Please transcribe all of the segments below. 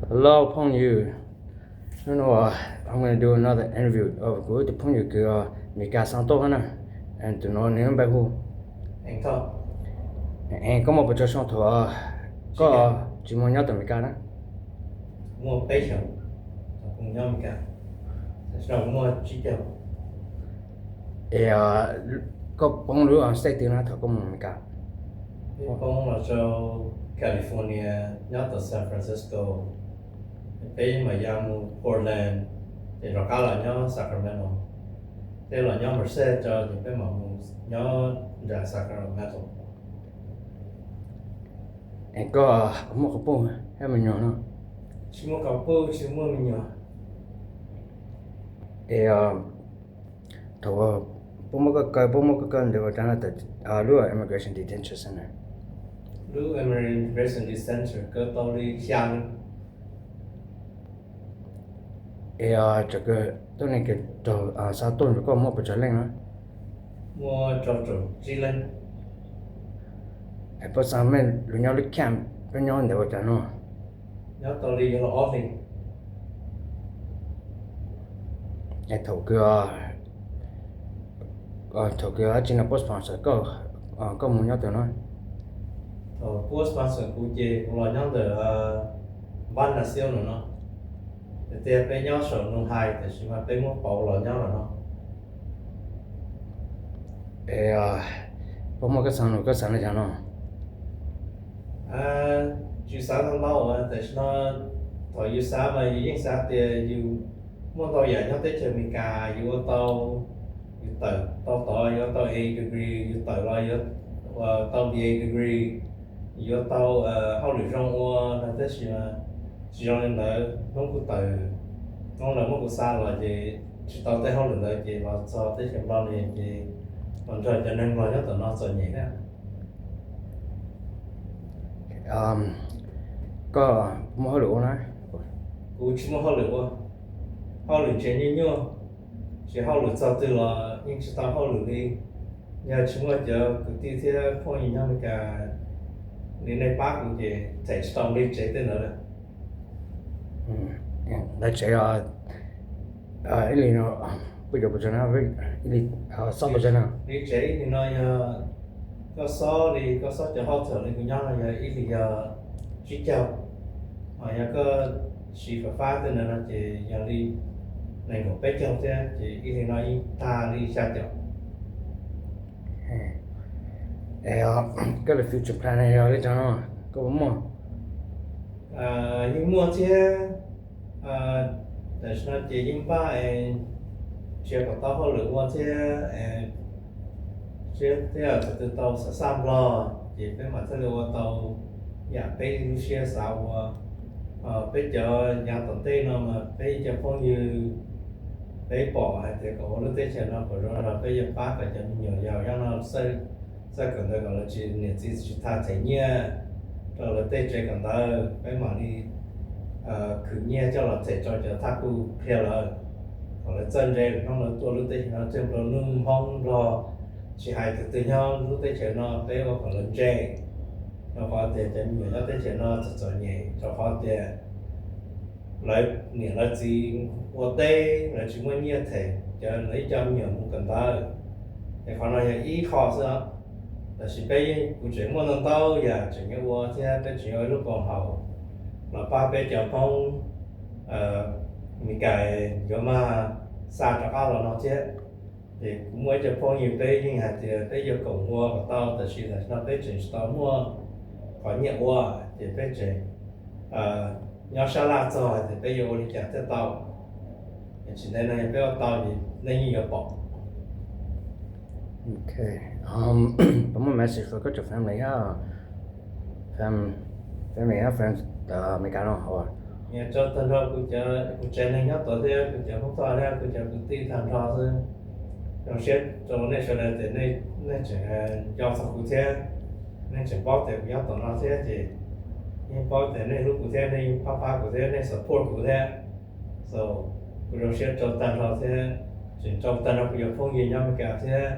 Hello phooj ywg, hnub no I'm gonna do another interview of kuv tus phooj ywg kws Meskas xa tuaj na, and tus no nws npe hu Ees. Koj muaj puas tsawg xyoo thaum koj tsis muaj nyob tom Meskas na? Es koj poob lub state twg na thaum koj mus Meskas? Poob los rau California, nyob tom San Francisco, peb mam ya mus Portland, ces rov qab los nyob Sacramento, tej los nyob Merced rau ces peb mam mus nyob nram Sacramento. Es koj puas muaj quas puj thiab me nyuam no? Tsis muaj quas puj, tsis muaj me nyuam. Es thaum puab muab koj kaw, puab muab koj kaw ntawd ua cas no, lub immigration detention center? Lub immigration detention kaw tau li xya lub. Es txawm kws tuab neeg kws raug xa tuaj nrug koj muaj puas tsawg leej na? Muaj rau caum tsib leej. Es puab xa mej lug nyob lub camp, puab nyob ntawd ua cas no? Nyob tau li yuav luag ob hlis. Es thaum kws, thaum kws dab tsi no puab sponsor koj mus nyob tau no? Thaum puab sponsor kuv ces kuv los nyob ntawm Npab Naxiab no no, tias peb nyob saum Noo Hais tab sis mas peb muab pauv los nyob no no. Es puab muab koj xa no koj xav li cas no? Tsis xav ntau ntau tab sis no thaum yus xav mas yus yeej xav tias yus muaj ntau yam nyob teb chaws Amelikas yus ua tau, yus tawm tau tod yuav tau A degree, yus tawm los yuav tau B A degree, yuav tau hauj lwm zoo ua no tab sis tsis zoo li ntawd. Hnub kuv tawm, hnub ntawd muab kuv xa los ces tsis tau tej hauj lwm ntawd ces los txog teb chaws Nplog no ces los nrog cov neeg Nplog nyob tom no txom nyem na. Koj muaj hauj lwm ua na? Kuv tsis muaj hauj lwm ua, hauj lwm tseem nyuaj nyuaj, tsis hauj lwm txog twg los yeej tsis tau hauj lwm li. Yog tsis muaj cov kwv tij thiab phooj ywg nyob Amelikas li nej pab kuv ces them tsis tau nqi tsev tej ntawd lawm. Nqi tsev ib hlis no puas yuav puas tsawg na? Ib hlis xob puas tsawg na? Nqi tsev ib hlis no yog koj xob li koj xob cov hauj lwm li kuv nyob no yog ib hlis yog tsib caug, ho yog koj siv fam fab tej ntawd no ces yog li nees nkaum peb caug thiab ces ib hlis no yeej tag li xya caum. Koj li future plan yog li cas no? Koj puas muaj? Yeej muaj thiab, tam sim no ces yeej npaj es nrhiav kom tau hauj lwm ua thiab, thiab thaum twg tau xaj xaj Nplog ces peb mam thiaj li ua tau yam peb lub siab xav ua. Peb cov yav tom ntej no mas peb cov phooj ywg, peb pom hais tias kom ua lub teb chaws no kom zoo zog peb yuav pab kom cov me nyuam yaus nyob no txawj kawm ntawv kom lawv tsis, niam txiv tsis tas them nyiaj rau lawv tej tsev kawm ntawv, peb mam li khwv nyiaj coj los them rau cov thaj kuj qhia lawv kom lawv txawj ntse lwm hnub lawv tuaj lub teb chaws no thiaj nplua nuj Hmoob Nplog, tsis hais tus twg nyob lub teb chaws no peb ua kom lawv ntse. Rau qhov tias cov me nyuam nyob teb chaws no txom txom nyem rau qhov tias lawv niam lawv txiv ua teb lawv tsis muaj nyiaj them cov lawv ib co me nyuam mus kawm ntawv. Es qhov no yog ib qho xwb os. Tab sis peb, kuv tseem muaj ntau ntau yam tseem yuav ua thiab peb tseem yuav ua ib lub koom haum los pab peb cov Hmoob Meskas yuav mag xa rov qab los no thiab. Ces kuv muaj ib co phooj ywg peb yeej hais tias peb yuav koom ua kom tau tab sis tam sim no peb tseem tsis tau muaj qhov nyiaj ua, ces peb tseem nyob sab laj txog hais tias peb yuav ua li cas thiaj tau. Es tsis ntev no yog peb ua tau ces nej yeej yuav pom. Puas muaj message for koj cov family thiab, family thiab friends Amelikas no? Rau tag nrho kuv cov, kuv tsev neeg nyob tod thiab kuv cov Hmoob Thoj thiab kuv cov kwv tij tag nrho xwb. Zoo siab rau nej sawv daws tias nej tseem nco txog kuv thiab nej tseem paub tias kuv nyob tom no thiab ces yeej paub tias nej hlub kuv thiab nej yeej pab pab kuv thiab nej support kuv thiab. So kuv zoo siab rau tag nrho thiab tseem rau tag nrho kuv cov phooj ywg nyob Amelikas thiab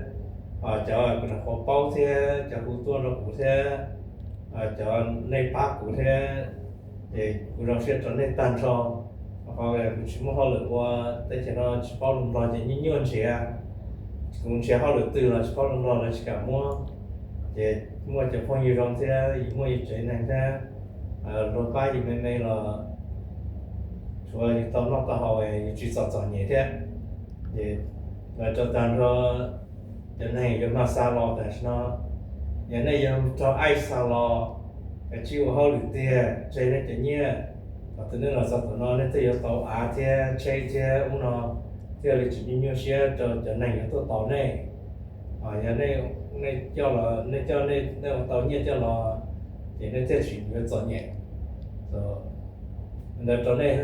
cov kuv nyuam qhuav paub thiab cov hu tuaj rau kuv thiab cov nej pab kuv thiab. Kuv zoo siab rau nej tag nrho. Qhov kuv tsis muaj hauj lwm ua, teb chaws no tsis paub lus Nplog ces nyuaj nyuaj nrhiav. Kuv nrhiav hauj lwm twg los tsis paub lus Nplog, lawv tsis kam muab. Ces muaj cov phooj ywg zoo thiab, yus muaj yus tsev neeg thiab, luag pab yus me me los, tsuav yus tau noj tau haus, yus tsis txom txom nyem thiab. Ces los rau tag nrho cov neeg yuav mag xa los tam sim no, yog nej yuav raug aim xa los, kav tsij ua hauj lwm tiag, tseg nej cov nyiaj. Thaum twg nej los txog tom no nej thiaj yuav tau av thiab tsheb thiab ub no, thiaj li tsis nyuaj nyuaj siab rau cov neeg yuav tuaj tos nej. Yog nej, nej coj los, nej coj, nej ua tau nyiaj coj los, ces nej thiaj tsis yuav txom nyem. Ntawd rau nej.